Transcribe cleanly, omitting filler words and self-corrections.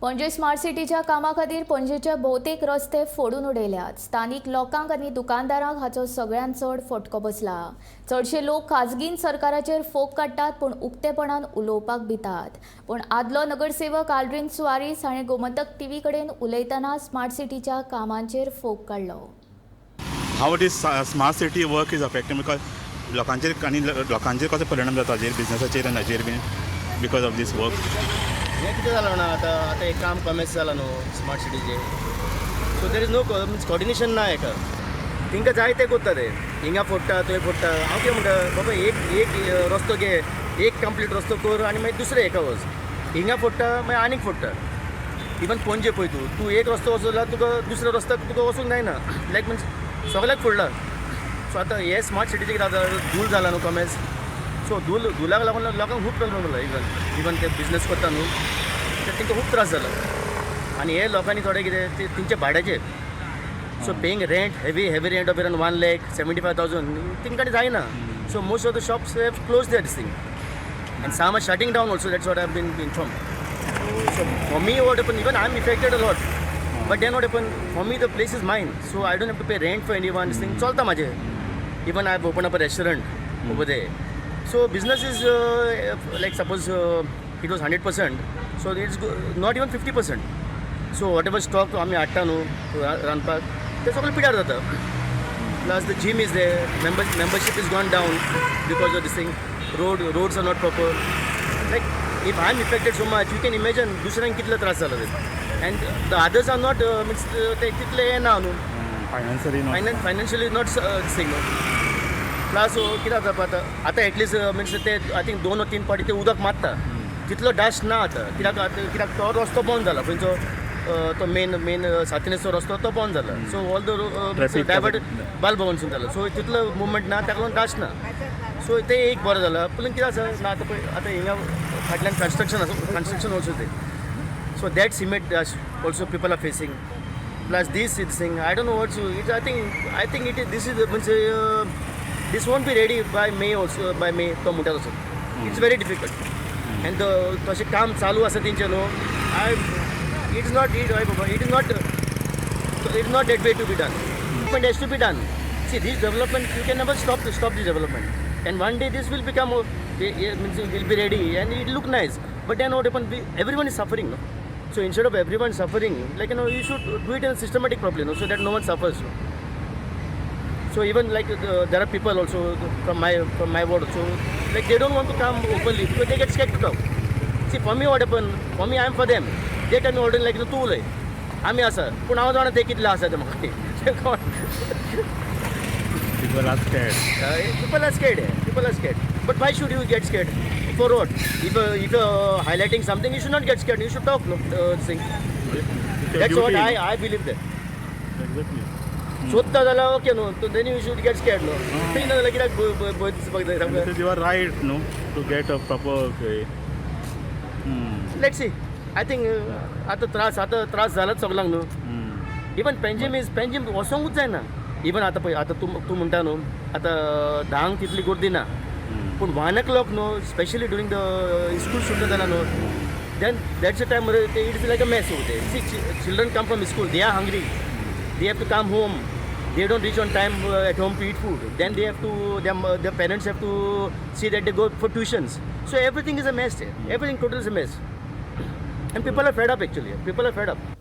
Panaji smart सिटीच्या कामा खातीर पणजेचे भोवतेक रस्ते फोडून उडयल्यात. स्थानीक लोकांक आनी दुकानदारांक हाचो सगळ्यांत चड फटको बसला. चडशे लोक खाजगीन सरकाराचेर फोग काडटात, पूण उक्तेपणान उलोवपाक भितात. पूण आदलो नगरसेवक आल्ड्रीन सुआरीस हाणें गोमंतक टीव्ही कडेन उलयतना स्मार्ट सिटीच्या कामांचेर फोग काडलो. How this smart city work is affecting, because लोकांचेर आनी लोकांचेर कसो परिणाम जाता हाजेर, बिजनसाचेर आनी हाजेर बीन because of these work? हें कितें जालां जाणा, आतां आतां एक काम कमेस जालां न्हू स्मार्ट सिटीचें. So there is no means coordination ना हेका. तेंकां जाय तें करता ते, हिंगा फोडटा, थंय फोडटा. हांव कितें म्हणटा, बाबा, एक एक रस्तो घे, एक कंप्लीट रस्तो कर आनी मागीर दुसरे हेका वच. हिंगा फोडटा, मागीर आनीक फोडटा. इवन पणजे पळय तूं, तूं एक रस्तो वचत जाल्यार तुका दुसऱ्या रस्त्याक तुका वचूंक जायना. लायक मिन्स सगळ्याक फोडला. सो आतां हे स्मार्ट सिटीचें कितें जाता, धूल जाला न्हू कमेस. सो धूल, धुलाक लागून लोकांक खूब प्रॉब्लम जाला. इवन इवन ते बिजनस करता न्हू, ते तेंकां खूब त्रास जाला. आनी हे लोकांनी थोडे कितें ते तेंच्या भाड्याचेर, so paying rent, heavy heavy rent of around 1,75,000, तेंकां जायना. So most of the shops have close their thing and some are shutting down also. That's what I been inform. So for me, what happen, even I am affected a lot, but then what happen, for me the place is mine, so I don't have to pay rent for anyone. Thing चलता म्हाजें. Even I open up a restaurant over there. So business is like, suppose it was 100%, so it's not even 50%. So whatever stock आमी हाडटा न्हू रांदपाक, ते सगळें पिड्यार जाता. Plus the gym is there, membership is gone down because of this thing. Roads are not proper. Like, if I am affected so much, you can imagine दुसऱ्यांक कितले त्रास जाला ते. And the others are not means ते तितले हे ना न्हू. Financially. Financially not this thing. Plus कितें जाता पळय, आतां आतां एटलिस्ट मिन्स ते I think दोन ओ तीन फावटी ते उदक मारता, तितलो डस्ट ना आतां. कित्याक आतां, कित्याक तो रस्तो बंद जाला खंयचो, तो मेन मेन सातिनेचो रस्तो, तो बंद जाला. So all the Traffic. Divert बाल भवनसून जाला. सो तितलो मुवमेंट ना, ताका लागून डस्ट ना. सो ते एक बरें जाला. पूण कितें आसा ना, आतां पळय, आतां हिंगा फाटल्यान कन्स्ट्रक्शन आसा, कन्स्ट्रक्शन ऑल्सो ते. So that cement dust also people are facing. Plus this is thing, I don't know what's it. I think it is this is means this won't be ready by May also, by May तो म्हणटा तसो. It's very difficult. And तशें काम चालू आसा तेंचें न्हू. I it is not it हय बाबा, it is not that way to be done. Development has to be done. See, this development, you can never stop this development. And one day this will become, means it will be ready and it look nice. But then what happen? Everyone is suffering, no? So instead of everyone suffering, like you should do it in a systematic properly, no? So that no one suffers. No? So even like there are people also from my ward also, like they don't want to come openly because they get scared to talk. See, for me what happen? For me, I am for them. They tell me already like, तूं उलय, आमी आसा. पूण हांव जाणा ते कितले आसा ते म्हाका. People are scared. People are scared. People are scared. But why should you get scared? For what? If you're highlighting something, you should not get scared. You should talk. No, thing. It's your That's what duty. I believe that. Exactly. सोदता जाल्यार okay न्हू, then you should get scared, न्हू. ना जाल्यार कित्याक भंय दिसपाक जाय And सामकें? this is your right, no, to get a proper way. Let's see. I think आतां त्रास, आतां त्रास जालाच सगळ्यांक न्हू. इवन पेंजीम is Panjim वचोंकूच जायना. इवन आतां पळय, आतां तूं तूं म्हणटा न्हू, आतां 10क तितली गर्दी ना, पूण 1 o'clock न्हू, स्पेशली ड्युरींग the school सुटता जाल्यार न्हू, then that's a time it is like a mess. ते see, children come from school, they are hungry, they have to come home, they don't reach on time at home to eat food. Then they have to them their parents have to see that they go for tuitions. So everything is a mess there. Everything total is a mess and people are fed up, actually. People are fed up.